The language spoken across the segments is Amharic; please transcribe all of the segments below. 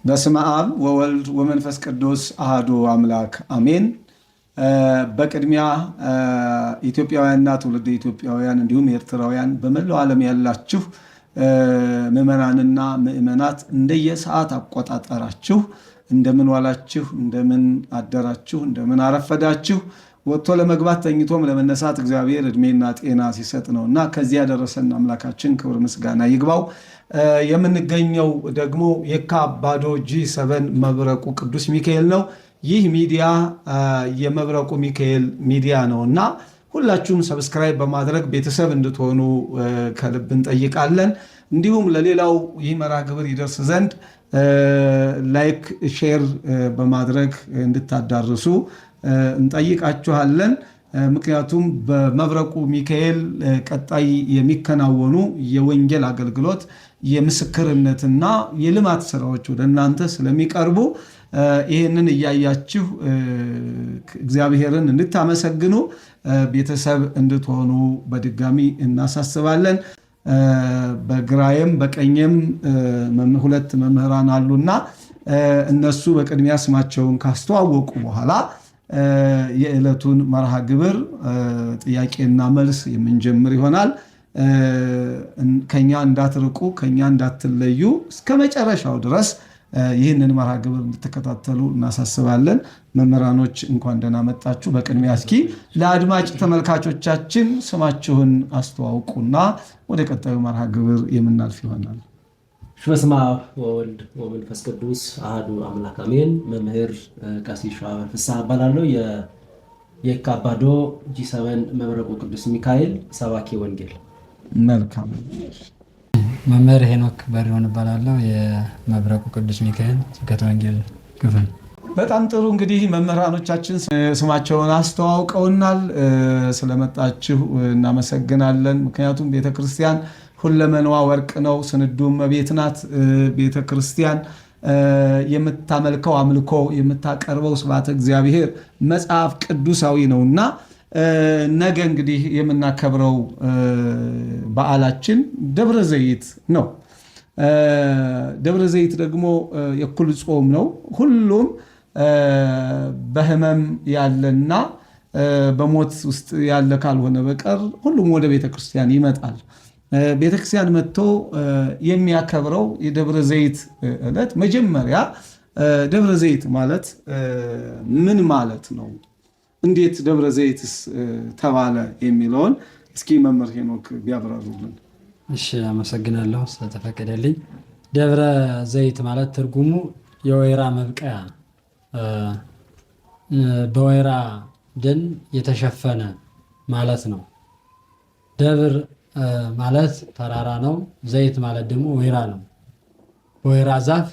በስመ አብ ወወልድ ወመንፈስ ቅዱስ አህዱ አምላክ አሜን። በቅድሚያ ኢትዮጵያውያንና ትውልደ ኢትዮጵያውያን እንዲሁም ኤርትራውያን በመላው ዓለም ያላችሁ ምዕመናንና ምዕመናት እንደየሰዓት አቆጣጠራችሁ እንደምን ዋላችሁ፣ እንደምን አደራችሁ፣ እንደምን አረፈዳችሁ። ወጥቶ ለመግባት ተኝቶም ለመነሳት እግዚአብሔር እድሜና ጤና ሲሰጥ ነው እና ከዚህ ያደረሰን አምላካችን ክብር ምስጋና ይግባው። የምንገኘው ደግሞ የካ አባዶ G7 መብረቁ ቅዱስ ሚካኤል ነው። ይህ ሚዲያ የመብረቁ ሚካኤል ሚዲያ ነው እና ሁላችሁም subscribe በማድረግ ቤተሰብ እንድትሆኑ ከልብ እንጠይቃለን። እንዲሁም ለሌላው ይህ መርሃ ግብር ይደርስ ዘንድ like፣ share በማድረግ እንድታዳርሱ እንጠይቃችኋለን። ምክንያቱም በመብረቁ ሚካኤል ቀጣይ የሚከናወኑ የወንጌል አገልግሎት የምስክርነትና የልማት ስራዎች ወደ እናንተ ስለሚቀርቡ ይህንን እያያችሁ እግዚአብሔርን እንድታመሰግኑ ቤተሰብ እንድትሆኑ በድጋሚ እናሳስባለን። በግራዬም በቀኝም ሁለት መምህራን አሉና እነሱ በቅድሚያ ስማቸውን ካስተዋወቁ በኋላ የዕለቱን መርሃ ግብር ጥያቄና መልስ የምንጀምር ይሆናል። ከኛ እንዳትርቁ፣ ከኛ እንዳትለዩ እስከ መጨረሻው ድረስ ይህንን መርሃ ግብር እንድትከታተሉ እናሳስባለን። መምህራኖች እንኳን ደህና መጣችሁ። በቅድሚያ እስኪ ለአድማጭ ተመልካቾቻችን ስማችሁን አስተዋውቁና ወደ ቀጣዩ መርሃ ግብር የምናልፍ ይሆናል። በስመ አብ ወወልድ ወመንፈስ ቅዱስ አሐዱ አምላክ አሜን። መምህር ቀሲስ ሸዋበር ፍስሐ እባላለሁ። የየካ አባዶ G7 መብረቁ ቅዱስ ሚካኤል ሰባኪ ወንጌል። መልካም። መምህር ሄኖክ በሪሆን እባላለሁ። የመብረቁ ቅዱስ ሚካኤል ስብከተ ወንጌል ክፍል። በጣም ጥሩ። እንግዲህ መምህራኖቻችን ስማቸውን አስተዋውቀውናል። ስለመጣችሁ እናመሰግናለን። ምክንያቱም ቤተክርስቲያን ሁለመናዋ ወርቅ ነው፣ ስንዱ እመቤት ናት። ቤተክርስቲያን የምታመልከው አምልኮ የምታቀርበው ስብሐተ እግዚአብሔር መጽሐፍ ቅዱሳዊ ነውና ነገ እንግዲህ የምናከብረው በዓላችን ደብረ ዘይት ነው። ደብረ ዘይት ደግሞ የእኩል ጾም ነው። ሁሉም በህመም ያለና በሞት ውስጥ ያለ ካልሆነ በቀር ሁሉም ወደ ቤተክርስቲያን ይመጣል። ቤተክርስቲያን መጥቶ የሚያከብረው የደብረ ዘይት ዕለት መጀመሪያ ደብረ ዘይት ማለት ምን ማለት ነው? እንዴት ደብረ ዘይትስ ተባለ የሚለውን እስኪ መምህር ሄኖክ ቢያብራሩልን። እሺ፣ አመሰግናለሁ ስለተፈቀደልኝ። ደብረ ዘይት ማለት ትርጉሙ የወይራ መብቀያ፣ በወይራ ደን የተሸፈነ ማለት ነው። ደብር ማለት ተራራ ነው። ዘይት ማለት ደግሞ ወይራ ነው። በወይራ ዛፍ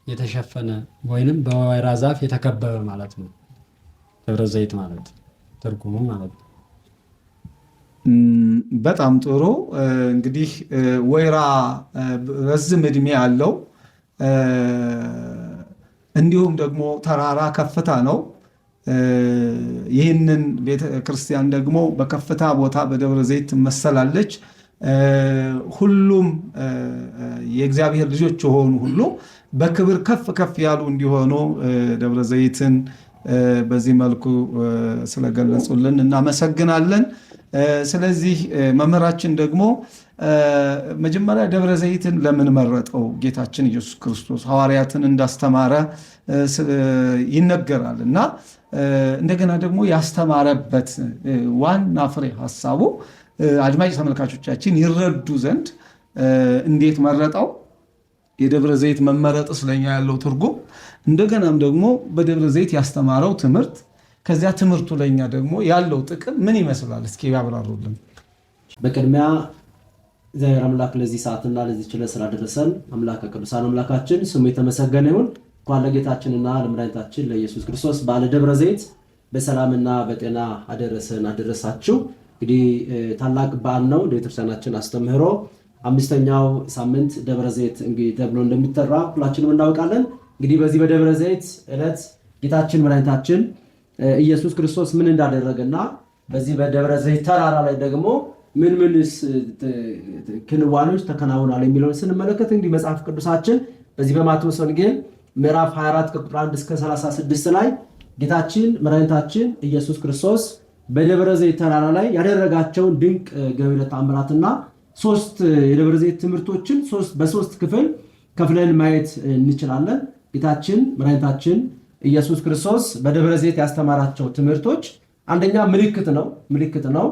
የተሸፈነ ወይንም በወይራ ዛፍ የተከበበ ማለት ነው። ደብረ ዘይት ማለት ትርጉሙ ማለት ነው። በጣም ጥሩ። እንግዲህ ወይራ ረዝም እድሜ አለው። እንዲሁም ደግሞ ተራራ ከፍታ ነው። ይህንን ቤተክርስቲያን ደግሞ በከፍታ ቦታ በደብረ ዘይት ትመሰላለች። ሁሉም የእግዚአብሔር ልጆች የሆኑ ሁሉ በክብር ከፍ ከፍ ያሉ እንዲሆኑ ደብረ ዘይትን በዚህ መልኩ ስለገለጹልን እናመሰግናለን። ስለዚህ መምህራችን ደግሞ መጀመሪያ ደብረ ዘይትን ለምን መረጠው ጌታችን ኢየሱስ ክርስቶስ ሐዋርያትን እንዳስተማረ ይነገራል እና እንደገና ደግሞ ያስተማረበት ዋና ፍሬ ሀሳቡ አድማጭ ተመልካቾቻችን ይረዱ ዘንድ እንዴት መረጠው፣ የደብረ ዘይት መመረጥ ስለኛ ያለው ትርጉም፣ እንደገናም ደግሞ በደብረ ዘይት ያስተማረው ትምህርት፣ ከዚያ ትምህርቱ ለኛ ደግሞ ያለው ጥቅም ምን ይመስላል? እስኪ ያብራሩልን። በቅድሚያ እግዚአብሔር አምላክ ለዚህ ሰዓትና ለዚህ ችለ ስላደረሰን አምላከ ቅዱሳን አምላካችን ስሙ የተመሰገነ ይሁን። እንኳን ለጌታችንና ለመድኃኒታችን ለኢየሱስ ክርስቶስ በዓለ ደብረ ዘይት በሰላምና በጤና አደረሰን አደረሳችሁ። እንግዲህ ታላቅ በዓል ነው። ለቤተክርስቲያናችን አስተምህሮ አምስተኛው ሳምንት ደብረ ዘይት እንግዲህ ተብሎ እንደሚጠራ ሁላችንም እናውቃለን። እንግዲህ በዚህ በደብረ ዘይት ዕለት ጌታችን መድኃኒታችን ኢየሱስ ክርስቶስ ምን እንዳደረገና በዚህ በደብረ ዘይት ተራራ ላይ ደግሞ ምን ምንስ ክንዋኔዎች ተከናውናል የሚለውን ስንመለከት እንግዲህ መጽሐፍ ቅዱሳችን በዚህ በማቴዎስ ወንጌል ምዕራፍ 24 ከቁጥር 1 እስከ 36 ላይ ጌታችን መድኃኒታችን ኢየሱስ ክርስቶስ በደብረ ዘይት ተራራ ላይ ያደረጋቸውን ድንቅ ገቢረ ተአምራትና ሶስት የደብረ ዘይት ትምህርቶችን በሶስት ክፍል ከፍለን ማየት እንችላለን። ጌታችን መድኃኒታችን ኢየሱስ ክርስቶስ በደብረ ዘይት ያስተማራቸው ትምህርቶች አንደኛ ምልክት ነው። ምልክት ነው።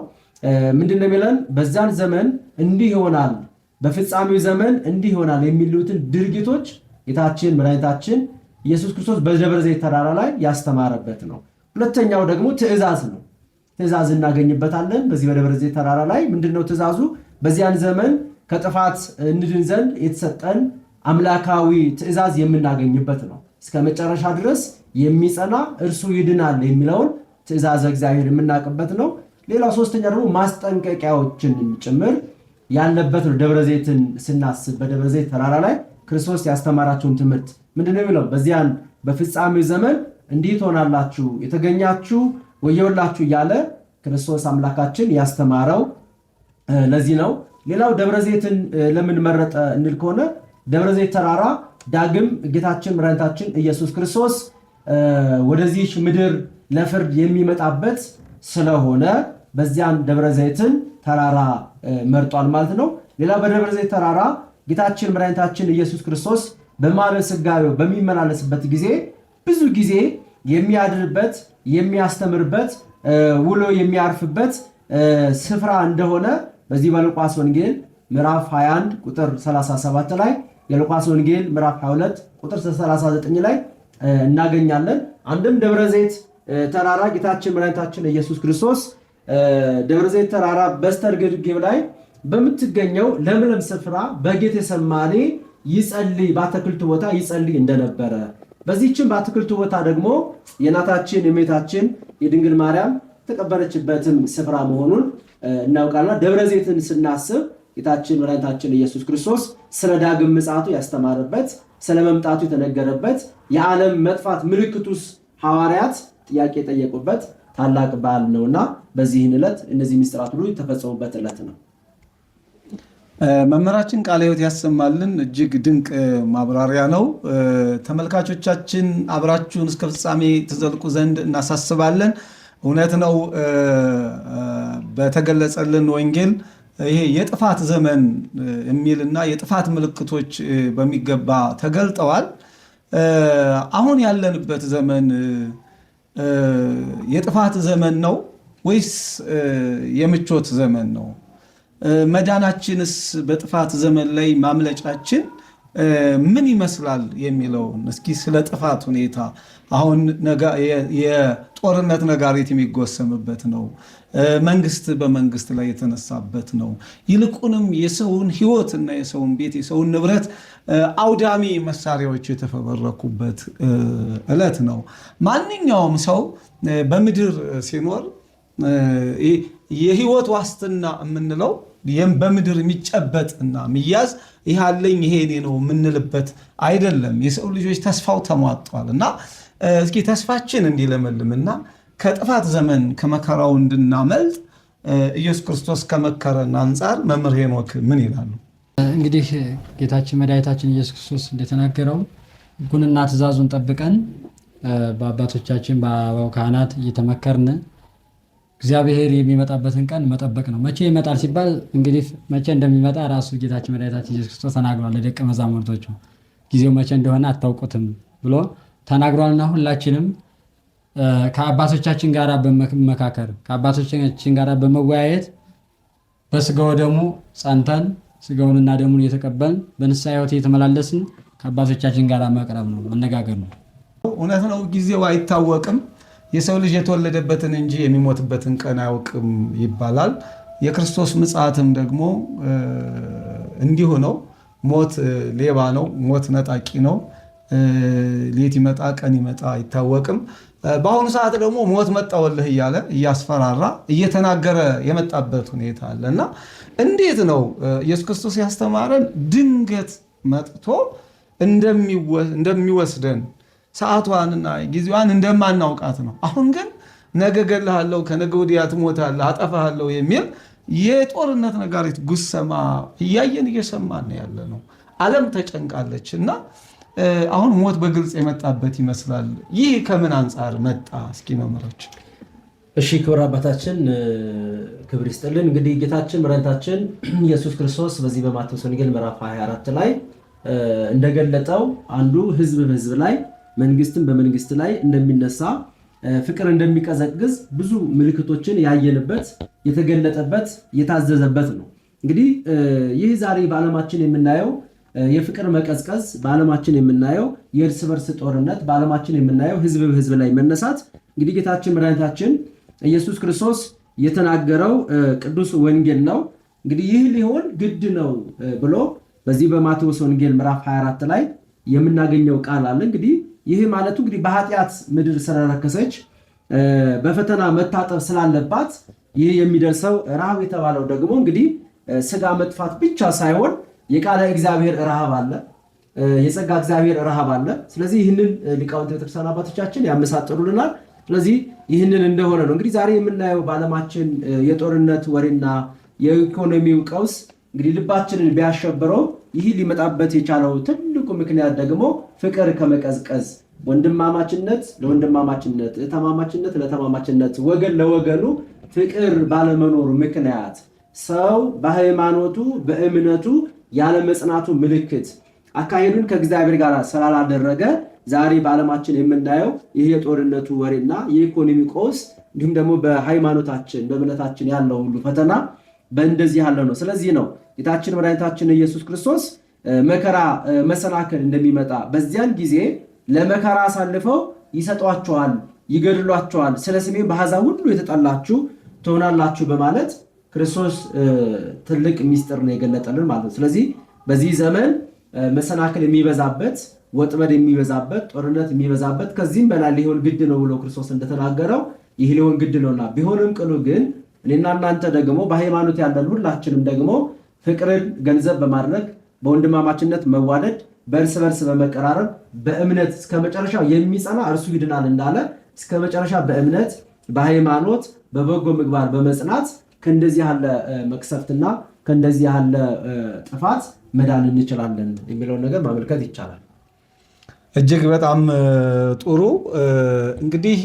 ምንድን ነው የሚለን? በዚያን ዘመን እንዲህ ይሆናል፣ በፍጻሜው ዘመን እንዲህ ይሆናል የሚሉትን ድርጊቶች ጌታችን መድኃኒታችን ኢየሱስ ክርስቶስ በደብረ ዘይት ተራራ ላይ ያስተማረበት ነው። ሁለተኛው ደግሞ ትእዛዝ ነው። ትእዛዝ እናገኝበታለን። በዚህ በደብረ ዘይት ተራራ ላይ ምንድን ነው ትእዛዙ? በዚያን ዘመን ከጥፋት እንድን ዘንድ የተሰጠን አምላካዊ ትእዛዝ የምናገኝበት ነው። እስከ መጨረሻ ድረስ የሚጸና እርሱ ይድናል የሚለውን ትእዛዘ እግዚአብሔር የምናውቅበት ነው። ሌላው ሶስተኛ ደግሞ ማስጠንቀቂያዎችን ጭምር ያለበት ነው። ደብረ ዘይትን ስናስብ በደብረ ዘይት ተራራ ላይ ክርስቶስ ያስተማራቸውን ትምህርት ምንድን ነው የሚለው? በዚያን በፍጻሜው ዘመን እንዲህ ትሆናላችሁ፣ የተገኛችሁ ወየውላችሁ እያለ ክርስቶስ አምላካችን ያስተማረው ለዚህ ነው። ሌላው ደብረ ዘይትን ለምን መረጠ እንል ከሆነ ደብረ ዘይት ተራራ ዳግም ጌታችን መድኃኒታችን ኢየሱስ ክርስቶስ ወደዚህች ምድር ለፍርድ የሚመጣበት ስለሆነ በዚያን ደብረ ዘይትን ተራራ መርጧል ማለት ነው። ሌላው በደብረ ዘይት ተራራ ጌታችን መድኃኒታችን ኢየሱስ ክርስቶስ በማለ ሥጋዌው በሚመላለስበት ጊዜ ብዙ ጊዜ የሚያድርበት የሚያስተምርበት ውሎ የሚያርፍበት ስፍራ እንደሆነ በዚህ በሉቃስ ወንጌል ምዕራፍ 21 ቁጥር 37 ላይ የሉቃስ ወንጌል ምዕራፍ 22 ቁጥር 39 ላይ እናገኛለን። አንድም ደብረ ዘይት ተራራ ጌታችን መድኃኒታችን ኢየሱስ ክርስቶስ ደብረ ዘይት ተራራ በስተግርጌው ላይ በምትገኘው ለምለም ስፍራ በጌቴሰማኒ ይጸልይ በአትክልቱ ቦታ ይጸልይ እንደነበረ በዚህችም በአትክልቱ ቦታ ደግሞ የእናታችን የእመቤታችን የድንግል ማርያም የተቀበረችበትም ስፍራ መሆኑን እናውቃልና ደብረ ዘይትን ስናስብ ጌታችን መድኃኒታችን ኢየሱስ ክርስቶስ ስለ ዳግም ምጽአቱ ያስተማረበት፣ ስለ መምጣቱ የተነገረበት፣ የዓለም መጥፋት ምልክቱስ ሐዋርያት ጥያቄ የጠየቁበት ታላቅ በዓል ነውና በዚህን ዕለት እነዚህ ምስጢራት ሁሉ የተፈጸሙበት ዕለት ነው። መምህራችን ቃለ ሕይወት ያሰማልን። እጅግ ድንቅ ማብራሪያ ነው። ተመልካቾቻችን አብራችሁን እስከ ፍጻሜ ትዘልቁ ዘንድ እናሳስባለን። እውነት ነው። በተገለጸልን ወንጌል ይሄ የጥፋት ዘመን የሚልና የጥፋት ምልክቶች በሚገባ ተገልጠዋል። አሁን ያለንበት ዘመን የጥፋት ዘመን ነው ወይስ የምቾት ዘመን ነው? መዳናችንስ በጥፋት ዘመን ላይ ማምለጫችን ምን ይመስላል የሚለውን እስኪ ስለ ጥፋት ሁኔታ አሁን የጦርነት ነጋሪት የሚጎሰምበት ነው። መንግስት በመንግስት ላይ የተነሳበት ነው። ይልቁንም የሰውን ሕይወት እና የሰውን ቤት የሰውን ንብረት አውዳሚ መሳሪያዎች የተፈበረኩበት ዕለት ነው። ማንኛውም ሰው በምድር ሲኖር የህይወት ዋስትና የምንለው በምድር የሚጨበጥና የሚያዝ ይህ አለኝ ይሄ እኔ ነው የምንልበት አይደለም። የሰው ልጆች ተስፋው ተሟጧል እና እስኪ ተስፋችን እንዲለመልምና ከጥፋት ዘመን ከመከራው እንድናመልጥ ኢየሱስ ክርስቶስ ከመከረን አንጻር መምህር ሄኖክ ምን ይላሉ? እንግዲህ ጌታችን መድኃኒታችን ኢየሱስ ክርስቶስ እንደተናገረው ሕጉንና ትእዛዙን ጠብቀን በአባቶቻችን በአበው ካህናት እየተመከርን እግዚአብሔር የሚመጣበትን ቀን መጠበቅ ነው። መቼ ይመጣል ሲባል እንግዲህ መቼ እንደሚመጣ ራሱ ጌታችን መድኃኒታችን ኢየሱስ ክርስቶስ ተናግሯል። ለደቀ መዛሙርቶቹ ጊዜው መቼ እንደሆነ አታውቁትም ብሎ ተናግሯልና ሁላችንም ከአባቶቻችን ጋር በመመካከር ከአባቶቻችን ጋር በመወያየት በስጋው ደሙ ጸንተን ስጋውንና ደሙን እየተቀበልን በንስሐ ሕይወት እየተመላለስን ከአባቶቻችን ጋር መቅረብ ነው፣ መነጋገር ነው። እውነት ነው። ጊዜው አይታወቅም። የሰው ልጅ የተወለደበትን እንጂ የሚሞትበትን ቀን አያውቅም ይባላል። የክርስቶስ ምጽአትም ደግሞ እንዲሁ ነው። ሞት ሌባ ነው። ሞት ነጣቂ ነው። ሌት ይመጣ ቀን ይመጣ አይታወቅም። በአሁኑ ሰዓት ደግሞ ሞት መጣወልህ እያለ እያስፈራራ እየተናገረ የመጣበት ሁኔታ አለ እና እንዴት ነው ኢየሱስ ክርስቶስ ያስተማረን ድንገት መጥቶ እንደሚወስደን ሰዓቷንና ጊዜዋን እንደማናውቃት ነው። አሁን ግን ነገ እገልሃለሁ፣ ከነገ ወዲያ ትሞታለህ፣ አጠፋሃለሁ የሚል የጦርነት ነጋሪት ጉሰማ እያየን እየሰማን ያለ ነው። ዓለም ተጨንቃለች እና አሁን ሞት በግልጽ የመጣበት ይመስላል። ይህ ከምን አንጻር መጣ? እስኪ መምህራችን። እሺ ክብር አባታችን ክብር ይስጥልን። እንግዲህ ጌታችን መድኃኒታችን ኢየሱስ ክርስቶስ በዚህ በማቴዎስ ወንጌል ምዕራፍ 24 ላይ እንደገለጠው አንዱ ሕዝብ በሕዝብ ላይ መንግስትም በመንግስት ላይ እንደሚነሳ ፍቅር እንደሚቀዘቅዝ ብዙ ምልክቶችን ያየንበት የተገለጠበት የታዘዘበት ነው። እንግዲህ ይህ ዛሬ በዓለማችን የምናየው የፍቅር መቀዝቀዝ፣ በዓለማችን የምናየው የእርስ በርስ ጦርነት፣ በዓለማችን የምናየው ህዝብ በህዝብ ላይ መነሳት እንግዲህ ጌታችን መድኃኒታችን ኢየሱስ ክርስቶስ የተናገረው ቅዱስ ወንጌል ነው። እንግዲህ ይህ ሊሆን ግድ ነው ብሎ በዚህ በማቴዎስ ወንጌል ምዕራፍ 24 ላይ የምናገኘው ቃል አለ። እንግዲህ ይህ ማለቱ እንግዲህ በኃጢአት ምድር ስለረከሰች በፈተና መታጠብ ስላለባት ይህ የሚደርሰው ረሃብ የተባለው ደግሞ እንግዲህ ስጋ መጥፋት ብቻ ሳይሆን የቃለ እግዚአብሔር ረሃብ አለ፣ የጸጋ እግዚአብሔር ረሃብ አለ። ስለዚህ ይህንን ሊቃውንት ቤተክርስቲያን አባቶቻችን ያመሳጥሩልናል። ስለዚህ ይህንን እንደሆነ ነው እንግዲህ ዛሬ የምናየው በዓለማችን የጦርነት ወሬና የኢኮኖሚው ቀውስ እንግዲህ ልባችንን ቢያሸብረው ይህ ሊመጣበት የቻለው ትልቁ ምክንያት ደግሞ ፍቅር ከመቀዝቀዝ ወንድማማችነት ለወንድማማችነት፣ ተማማችነት ለተማማችነት፣ ወገን ለወገኑ ፍቅር ባለመኖሩ ምክንያት ሰው በሃይማኖቱ በእምነቱ ያለመጽናቱ ምልክት አካሄዱን ከእግዚአብሔር ጋር ስላላደረገ ዛሬ በዓለማችን የምናየው ይህ የጦርነቱ ወሬና የኢኮኖሚ ቀውስ እንዲሁም ደግሞ በሃይማኖታችን በእምነታችን ያለው ሁሉ ፈተና በእንደዚህ ያለው ነው። ስለዚህ ነው ጌታችን መድኃኒታችን ኢየሱስ ክርስቶስ መከራ መሰናክል እንደሚመጣ በዚያን ጊዜ ለመከራ አሳልፈው ይሰጧቸዋል፣ ይገድሏቸዋል፣ ስለ ስሜ በአሕዛብ ሁሉ የተጠላችሁ ትሆናላችሁ በማለት ክርስቶስ ትልቅ ሚስጥር ነው የገለጠልን ማለት ነው። ስለዚህ በዚህ ዘመን መሰናክል የሚበዛበት፣ ወጥመድ የሚበዛበት፣ ጦርነት የሚበዛበት ከዚህም በላይ ሊሆን ግድ ነው ብሎ ክርስቶስ እንደተናገረው ይህ ሊሆን ግድ ነውና ቢሆንም ቅሉ ግን እኔና እናንተ ደግሞ በሃይማኖት ያለን ሁላችንም ደግሞ ፍቅርን ገንዘብ በማድረግ በወንድማማችነት መዋደድ፣ በእርስ በርስ በመቀራረብ በእምነት እስከ መጨረሻው የሚጸና እርሱ ይድናል እንዳለ እስከ መጨረሻ በእምነት በሃይማኖት በበጎ ምግባር በመጽናት ከእንደዚህ ያለ መቅሰፍትና ከእንደዚህ ያለ ጥፋት መዳን እንችላለን የሚለውን ነገር ማመልከት ይቻላል። እጅግ በጣም ጥሩ። እንግዲህ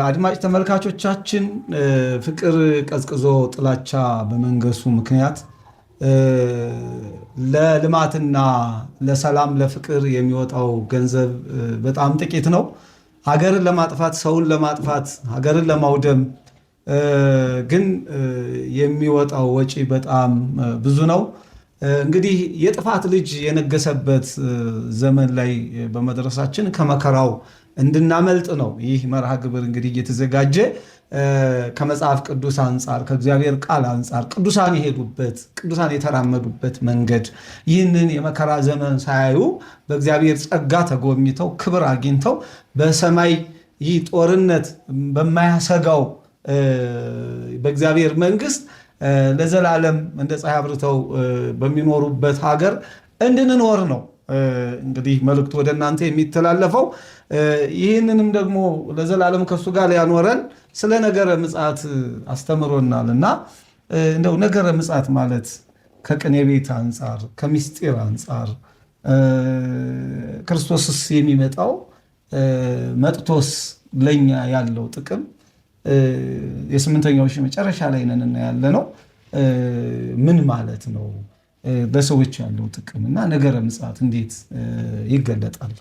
አድማጭ ተመልካቾቻችን ፍቅር ቀዝቅዞ ጥላቻ በመንገሱ ምክንያት ለልማትና ለሰላም ለፍቅር የሚወጣው ገንዘብ በጣም ጥቂት ነው። ሀገርን ለማጥፋት፣ ሰውን ለማጥፋት፣ ሀገርን ለማውደም ግን የሚወጣው ወጪ በጣም ብዙ ነው። እንግዲህ የጥፋት ልጅ የነገሰበት ዘመን ላይ በመድረሳችን ከመከራው እንድናመልጥ ነው ይህ መርሃ ግብር እንግዲህ እየተዘጋጀ ከመጽሐፍ ቅዱስ አንጻር ከእግዚአብሔር ቃል አንጻር ቅዱሳን የሄዱበት ቅዱሳን የተራመዱበት መንገድ ይህንን የመከራ ዘመን ሳያዩ በእግዚአብሔር ጸጋ ተጎብኝተው ክብር አግኝተው በሰማይ ይህ ጦርነት በማያሰጋው በእግዚአብሔር መንግስት ለዘላለም እንደ ፀሐይ አብርተው በሚኖሩበት ሀገር እንድንኖር ነው እንግዲህ መልእክቱ ወደ እናንተ የሚተላለፈው። ይህንንም ደግሞ ለዘላለም ከእሱ ጋር ያኖረን ስለ ነገረ ምጽአት አስተምሮናል እና እንደው ነገረ ምጽአት ማለት ከቅኔ ቤት አንጻር ከምስጢር አንጻር ክርስቶስስ የሚመጣው መጥቶስ ለኛ ያለው ጥቅም የስምንተኛው ሺህ መጨረሻ ላይ ነን እና ያለ ነው ምን ማለት ነው? ለሰዎች ያለው ጥቅም እና ነገረ ምጽአት እንዴት ይገለጣል?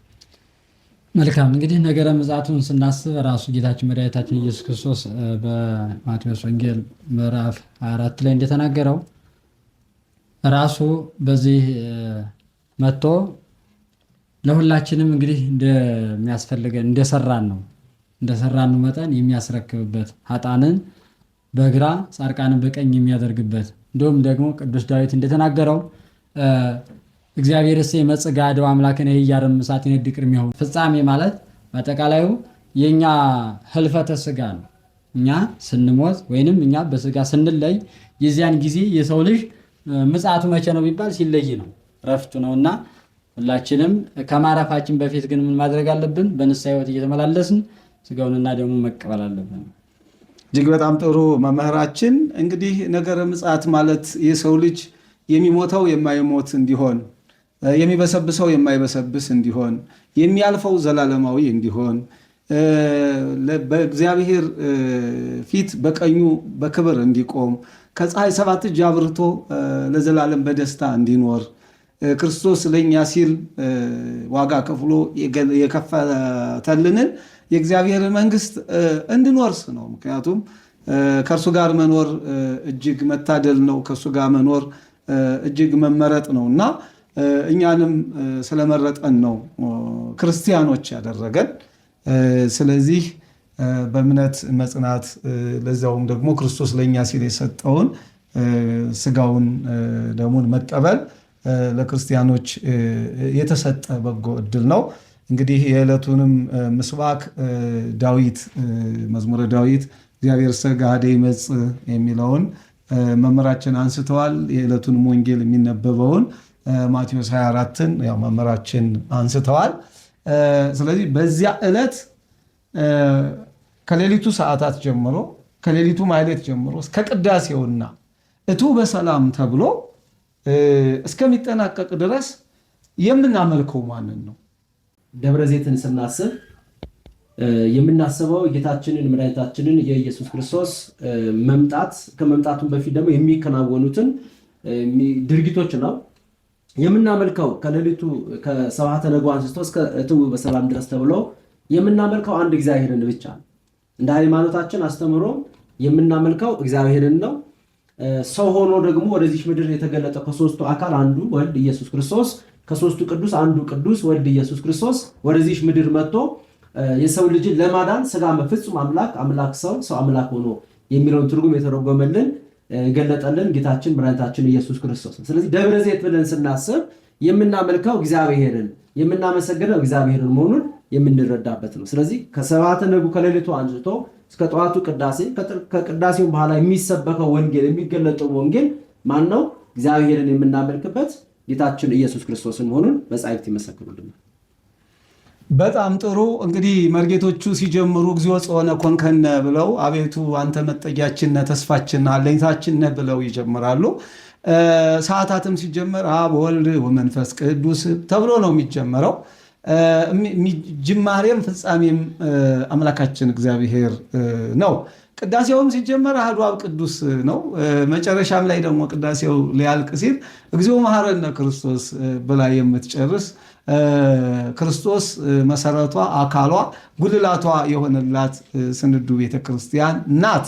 መልካም እንግዲህ ነገረ ምጽአቱን ስናስብ ራሱ ጌታችን መድኃኒታችን ኢየሱስ ክርስቶስ በማቴዎስ ወንጌል ምዕራፍ 24 ላይ እንደተናገረው ራሱ በዚህ መጥቶ ለሁላችንም እንግዲህ እንደሚያስፈልገን እንደሰራን ነው እንደሰራን መጠን የሚያስረክብበት ኃጥአንን በግራ ጻድቃንን በቀኝ የሚያደርግበት እንዲሁም ደግሞ ቅዱስ ዳዊት እንደተናገረው እግዚአብሔር ይመጽእ ገሃደ አምላክነ ኢያርም እሳት ይነድድ ቅድሜሁ። ፍጻሜ ማለት በአጠቃላዩ የኛ ህልፈተ ስጋ ነው። እኛ ስንሞት ወይንም እኛ በስጋ ስንለይ የዚያን ጊዜ የሰው ልጅ ምጽአቱ መቼ ነው ቢባል ሲለይ ነው፣ ረፍቱ ነውና ሁላችንም ከማረፋችን በፊት ግን ምን ማድረግ አለብን? በንስሐ ሕይወት እየተመላለስን ስጋውንና ደግሞ መቀበል አለብን። እጅግ በጣም ጥሩ መምህራችን። እንግዲህ ነገረ ምጽአት ማለት የሰው ልጅ የሚሞተው የማይሞት እንዲሆን የሚበሰብሰው የማይበሰብስ እንዲሆን፣ የሚያልፈው ዘላለማዊ እንዲሆን፣ በእግዚአብሔር ፊት በቀኙ በክብር እንዲቆም፣ ከፀሐይ ሰባት እጅ አብርቶ ለዘላለም በደስታ እንዲኖር፣ ክርስቶስ ለእኛ ሲል ዋጋ ከፍሎ የከፈተልንን የእግዚአብሔር መንግስት እንድንወርስ ነው። ምክንያቱም ከእርሱ ጋር መኖር እጅግ መታደል ነው። ከእርሱ ጋር መኖር እጅግ መመረጥ ነው እና እኛንም ስለመረጠን ነው ክርስቲያኖች ያደረገን። ስለዚህ በእምነት መጽናት፣ ለዚያውም ደግሞ ክርስቶስ ለእኛ ሲል የሰጠውን ስጋውን ደሙን መቀበል ለክርስቲያኖች የተሰጠ በጎ እድል ነው። እንግዲህ የዕለቱንም ምስባክ ዳዊት፣ መዝሙረ ዳዊት እግዚአብሔር ገሃደ ይመጽእ የሚለውን መምህራችን አንስተዋል። የዕለቱንም ወንጌል የሚነበበውን ማቴዎስ 24ን ያው መምህራችን አንስተዋል። ስለዚህ በዚያ ዕለት ከሌሊቱ ሰዓታት ጀምሮ፣ ከሌሊቱ ማኅሌት ጀምሮ እስከ ቅዳሴውና እቱ በሰላም ተብሎ እስከሚጠናቀቅ ድረስ የምናመልከው ማንን ነው? ደብረ ዘይትን ስናስብ የምናስበው ጌታችንን መድኃኒታችንን የኢየሱስ ክርስቶስ መምጣት፣ ከመምጣቱን በፊት ደግሞ የሚከናወኑትን ድርጊቶች ነው። የምናመልከው ከሌሊቱ ከሰብሐተ ነግህ አንስቶ እስከ እትው በሰላም ድረስ ተብሎ የምናመልከው አንድ እግዚአብሔርን ብቻ ነው። እንደ ሃይማኖታችን አስተምሮ የምናመልከው እግዚአብሔርን ነው። ሰው ሆኖ ደግሞ ወደዚህ ምድር የተገለጠ ከሶስቱ አካል አንዱ ወልድ ኢየሱስ ክርስቶስ፣ ከሶስቱ ቅዱስ አንዱ ቅዱስ ወልድ ኢየሱስ ክርስቶስ ወደዚህ ምድር መጥቶ የሰው ልጅን ለማዳን ስጋ ፍጹም አምላክ፣ አምላክ ሰው፣ ሰው አምላክ ሆኖ የሚለውን ትርጉም የተረጎመልን፣ የገለጠልን ጌታችን መድኃኒታችን ኢየሱስ ክርስቶስ ነው። ስለዚህ ደብረ ዘይት ብለን ስናስብ የምናመልከው እግዚአብሔርን፣ የምናመሰግነው እግዚአብሔርን መሆኑን የምንረዳበት ነው። ስለዚህ ከሰብሐተ ነግህ ከሌሊቱ አንስቶ እስከ ጠዋቱ ቅዳሴ፣ ከቅዳሴው በኋላ የሚሰበከው ወንጌል፣ የሚገለጠው ወንጌል ማን ነው? እግዚአብሔርን የምናመልክበት ጌታችን ኢየሱስ ክርስቶስን መሆኑን መጻሕፍት ይመሰክሩልናል። በጣም ጥሩ። እንግዲህ መርጌቶቹ ሲጀምሩ እግዚኦ ጾነ ኮንከነ ብለው፣ አቤቱ አንተ መጠጊያችን ነህ፣ ተስፋችን ነህ፣ አለኝታችን ነህ ብለው ይጀምራሉ። ሰዓታትም ሲጀመር አብ ወልድ ወመንፈስ ቅዱስ ተብሎ ነው የሚጀመረው። ጅማሬም ፍጻሜም አምላካችን እግዚአብሔር ነው። ቅዳሴውም ሲጀመር አሐዱ አብ ቅዱስ ነው። መጨረሻም ላይ ደግሞ ቅዳሴው ሊያልቅ ሲል እግዚኦ መሐረነ ክርስቶስ ብላ የምትጨርስ፣ ክርስቶስ መሰረቷ፣ አካሏ፣ ጉልላቷ የሆነላት ስንዱ ቤተክርስቲያን ናት።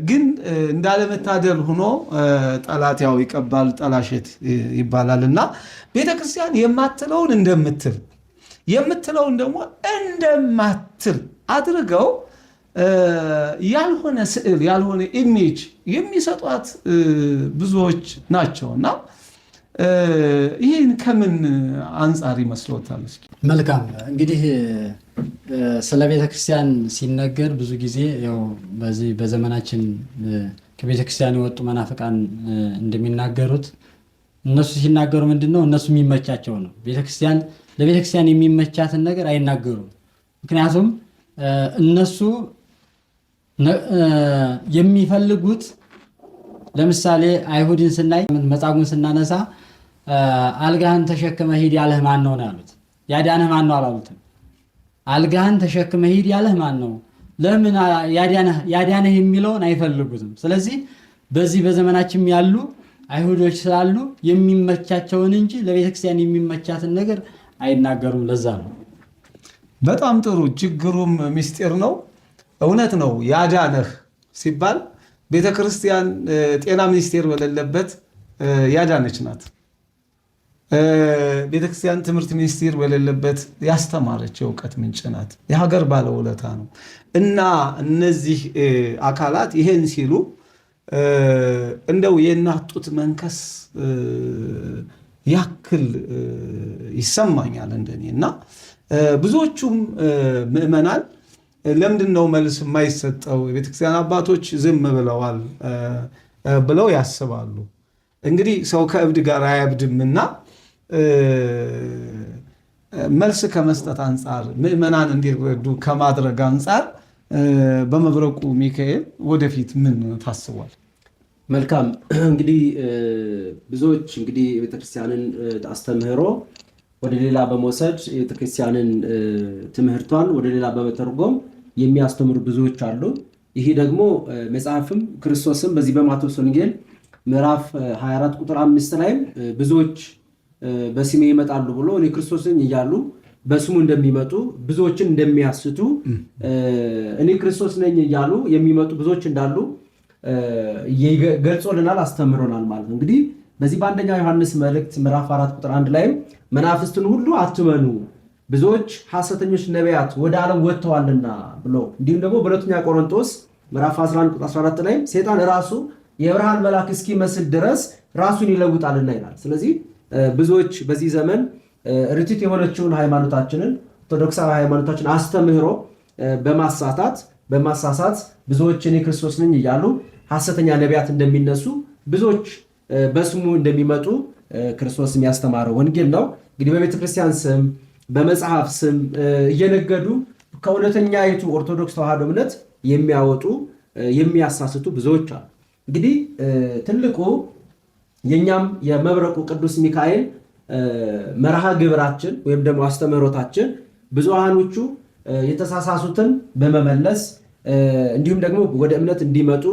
ግን እንዳለመታደል ሆኖ ጠላት ያው ይቀባል ጠላሸት ይባላል እና ቤተክርስቲያን የማትለውን እንደምትል፣ የምትለውን ደግሞ እንደማትል አድርገው ያልሆነ ስዕል፣ ያልሆነ image የሚሰጧት ብዙዎች ናቸው እና ይህን ከምን አንጻር ይመስሎታል? እስኪ። መልካም፣ እንግዲህ ስለ ቤተክርስቲያን ሲነገር ብዙ ጊዜ ያው በዚህ በዘመናችን ከቤተክርስቲያን የወጡ መናፍቃን እንደሚናገሩት፣ እነሱ ሲናገሩ ምንድን ነው፣ እነሱ የሚመቻቸው ነው። ቤተክርስቲያን ለቤተክርስቲያን የሚመቻትን ነገር አይናገሩም። ምክንያቱም እነሱ የሚፈልጉት፣ ለምሳሌ አይሁድን ስናይ፣ መጻጉዕን ስናነሳ አልጋህን ተሸክመህ ሂድ ያለህ ማን ነው ነው ያሉት። ያዳነህ ማን ነው አላሉትም። አልጋህን ተሸክመህ ሂድ ያለህ ማን ነው? ለምን ያዳነህ የሚለውን አይፈልጉትም። ስለዚህ በዚህ በዘመናችን ያሉ አይሁዶች ስላሉ የሚመቻቸውን እንጂ ለቤተክርስቲያን የሚመቻትን ነገር አይናገሩም። ለዛ ነው። በጣም ጥሩ፣ እጅግ ግሩም ምስጢር ነው። እውነት ነው። ያዳነህ ሲባል ቤተክርስቲያን ጤና ሚኒስቴር በሌለበት ያዳነች ናት። ቤተክርስቲያን ትምህርት ሚኒስቴር በሌለበት ያስተማረች የእውቀት ምንጭ ናት። የሀገር ባለውለታ ነው እና እነዚህ አካላት ይሄን ሲሉ እንደው የእናት ጡት መንከስ ያክል ይሰማኛል እንደኔ። እና ብዙዎቹም ምዕመናን ለምንድን ነው መልስ የማይሰጠው? የቤተክርስቲያን አባቶች ዝም ብለዋል ብለው ያስባሉ። እንግዲህ ሰው ከእብድ ጋር አያብድምና መልስ ከመስጠት አንጻር፣ ምዕመናን እንዲረዱ ከማድረግ አንጻር በመብረቁ ሚካኤል ወደፊት ምን ታስቧል? መልካም እንግዲህ ብዙዎች እንግዲህ የቤተክርስቲያንን አስተምህሮ ወደ ሌላ በመውሰድ የቤተክርስቲያንን ትምህርቷን ወደ ሌላ በመተርጎም የሚያስተምሩ ብዙዎች አሉ። ይሄ ደግሞ መጽሐፍም ክርስቶስም በዚህ በማቴዎስ ወንጌል ምዕራፍ 24 ቁጥር 5 ላይም ብዙዎች በስሜ ይመጣሉ ብሎ እኔ ክርስቶስ ነኝ እያሉ በስሙ እንደሚመጡ ብዙዎችን እንደሚያስቱ፣ እኔ ክርስቶስ ነኝ እያሉ የሚመጡ ብዙዎች እንዳሉ ገልጾልናል፣ አስተምሮናል ማለት ነው። እንግዲህ በዚህ በአንደኛ ዮሐንስ መልእክት ምዕራፍ 4 ቁጥር 1 ላይም መናፍስትን ሁሉ አትመኑ፣ ብዙዎች ሐሰተኞች ነቢያት ወደ ዓለም ወጥተዋልና ብሎ፣ እንዲሁም ደግሞ በሁለተኛ ቆሮንቶስ ምዕራፍ 11 ቁጥር 14 ላይም ሰይጣን ራሱ የብርሃን መልአክ እስኪመስል ድረስ ራሱን ይለውጣልና ይላል። ስለዚህ ብዙዎች በዚህ ዘመን ርትዕት የሆነችውን ሃይማኖታችንን፣ ኦርቶዶክሳዊ ሃይማኖታችን አስተምህሮ በማሳሳት ብዙዎች እኔ ክርስቶስ ነኝ እያሉ ሐሰተኛ ነቢያት እንደሚነሱ፣ ብዙዎች በስሙ እንደሚመጡ ክርስቶስ የሚያስተማረው ወንጌል ነው። እንግዲህ በቤተክርስቲያን ስም፣ በመጽሐፍ ስም እየነገዱ ከእውነተኛይቱ ኦርቶዶክስ ተዋሕዶ እምነት የሚያወጡ፣ የሚያሳስቱ ብዙዎች አሉ። እንግዲህ ትልቁ የእኛም የመብረቁ ቅዱስ ሚካኤል መርሃ ግብራችን ወይም ደግሞ አስተምህሮታችን ብዙሃኖቹ የተሳሳሱትን በመመለስ፣ እንዲሁም ደግሞ ወደ እምነት እንዲመጡ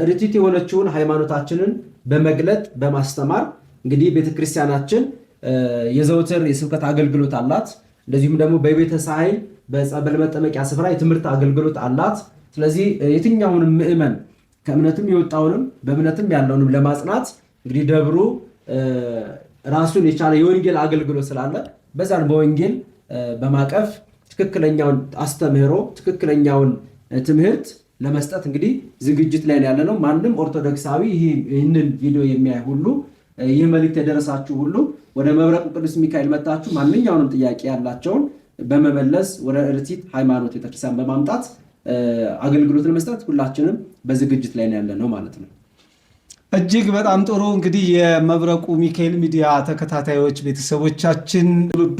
ርትዕት የሆነችውን ሃይማኖታችንን በመግለጥ፣ በማስተማር፣ እንግዲህ ቤተክርስቲያናችን የዘውትር የስብከት አገልግሎት አላት። እንደዚሁም ደግሞ በቤተ ሳህል በጸበል መጠመቂያ ስፍራ የትምህርት አገልግሎት አላት። ስለዚህ የትኛውንም ምዕመን ከእምነትም የወጣውንም በእምነትም ያለውንም ለማጽናት እንግዲህ ደብሩ ራሱን የቻለ የወንጌል አገልግሎት ስላለ በዛን በወንጌል በማቀፍ ትክክለኛውን አስተምህሮ፣ ትክክለኛውን ትምህርት ለመስጠት እንግዲህ ዝግጅት ላይ ያለ ነው። ማንም ኦርቶዶክሳዊ ይህንን ቪዲዮ የሚያይ ሁሉ፣ ይህ መልእክት የደረሳችሁ ሁሉ ወደ መብረቁ ቅዱስ ሚካኤል መጣችሁ ማንኛውንም ጥያቄ ያላቸውን በመመለስ ወደ ርትዕት ሃይማኖት ቤተክርስቲያን በማምጣት አገልግሎት ለመስጠት ሁላችንም በዝግጅት ላይ ያለ ነው ማለት ነው። እጅግ በጣም ጥሩ። እንግዲህ የመብረቁ ሚካኤል ሚዲያ ተከታታዮች ቤተሰቦቻችን፣ ትውልዱ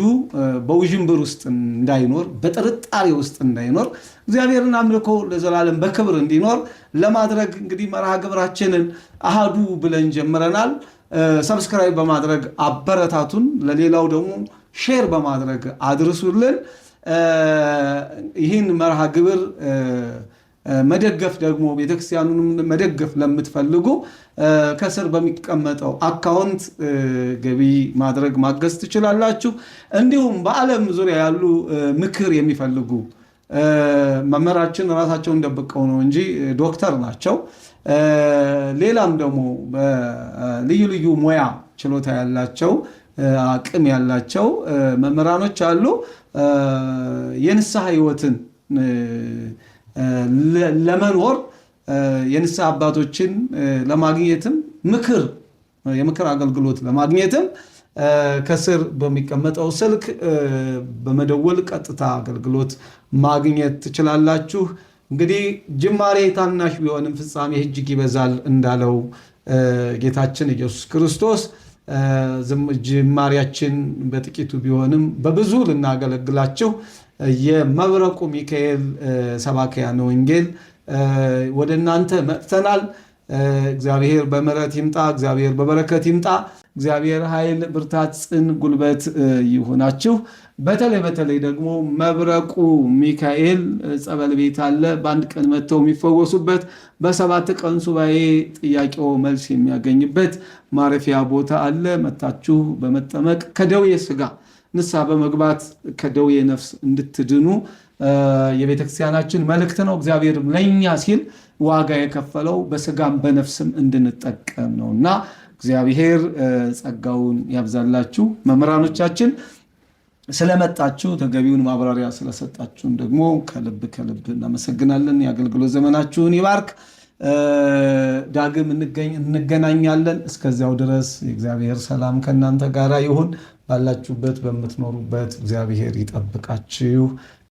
በውዥንብር ውስጥ እንዳይኖር፣ በጥርጣሬ ውስጥ እንዳይኖር፣ እግዚአብሔርን አምልኮ ለዘላለም በክብር እንዲኖር ለማድረግ እንግዲህ መርሃ ግብራችንን አሃዱ ብለን ጀምረናል። Subscribe በማድረግ አበረታቱን፣ ለሌላው ደግሞ share በማድረግ አድርሱልን። ይህን መርሃ ግብር መደገፍ ደግሞ፣ ቤተክርስቲያኑንም መደገፍ ለምትፈልጉ ከስር በሚቀመጠው account ገቢ ማድረግ ማገዝ ትችላላችሁ። እንዲሁም በዓለም ዙሪያ ያሉ ምክር የሚፈልጉ፣ መምህራችን ራሳቸውን ደብቀው ነው እንጂ ዶክተር ናቸው። ሌላም ደግሞ ልዩ ልዩ ሙያ ችሎታ ያላቸው፣ አቅም ያላቸው መምህራኖች አሉ። የንስሐ ህይወትን ለመኖር የንስሐ አባቶችን ለማግኘትም፣ ምክር የምክር አገልግሎት ለማግኘትም ከስር በሚቀመጠው ስልክ በመደወል ቀጥታ አገልግሎት ማግኘት ትችላላችሁ። እንግዲህ ጅማሬ ታናሽ ቢሆንም ፍጻሜ እጅግ ይበዛል እንዳለው ጌታችን ኢየሱስ ክርስቶስ፣ ጅማሬያችን በጥቂቱ ቢሆንም በብዙ ልናገለግላችሁ የመብረቁ ሚካኤል ሰባክያነ ወንጌል ወደ እናንተ መጥተናል። እግዚአብሔር በምሕረት ይምጣ። እግዚአብሔር በበረከት ይምጣ። እግዚአብሔር ኃይል፣ ብርታት፣ ጽን፣ ጉልበት ይሁናችሁ። በተለይ በተለይ ደግሞ መብረቁ ሚካኤል ጸበል ቤት አለ። በአንድ ቀን መጥተው የሚፈወሱበት፣ በ7 ቀን ሱባኤ ጥያቄው መልስ የሚያገኝበት ማረፊያ ቦታ አለ። መጥታችሁ በመጠመቅ፣ ከደዌ ስጋ ንስሐ በመግባት ከደዌ ነፍስ እንድትድኑ የቤተክርስቲያናችን መልእክት ነው። እግዚአብሔር ለእኛ ሲል ዋጋ የከፈለው በስጋም በነፍስም እንድንጠቀም ነው እና እግዚአብሔር ጸጋውን ያብዛላችሁ። መምህራኖቻችን፣ ስለመጣችሁ፣ ተገቢውን ማብራሪያ ስለሰጣችሁን ደግሞ ከልብ ከልብ እናመሰግናለን። የአገልግሎት ዘመናችሁን ይባርክ። ዳግም እንገናኛለን። እስከዚያው ድረስ የእግዚአብሔር ሰላም ከእናንተ ጋር ይሁን። ባላችሁበት በምትኖሩበት እግዚአብሔር ይጠብቃችሁ።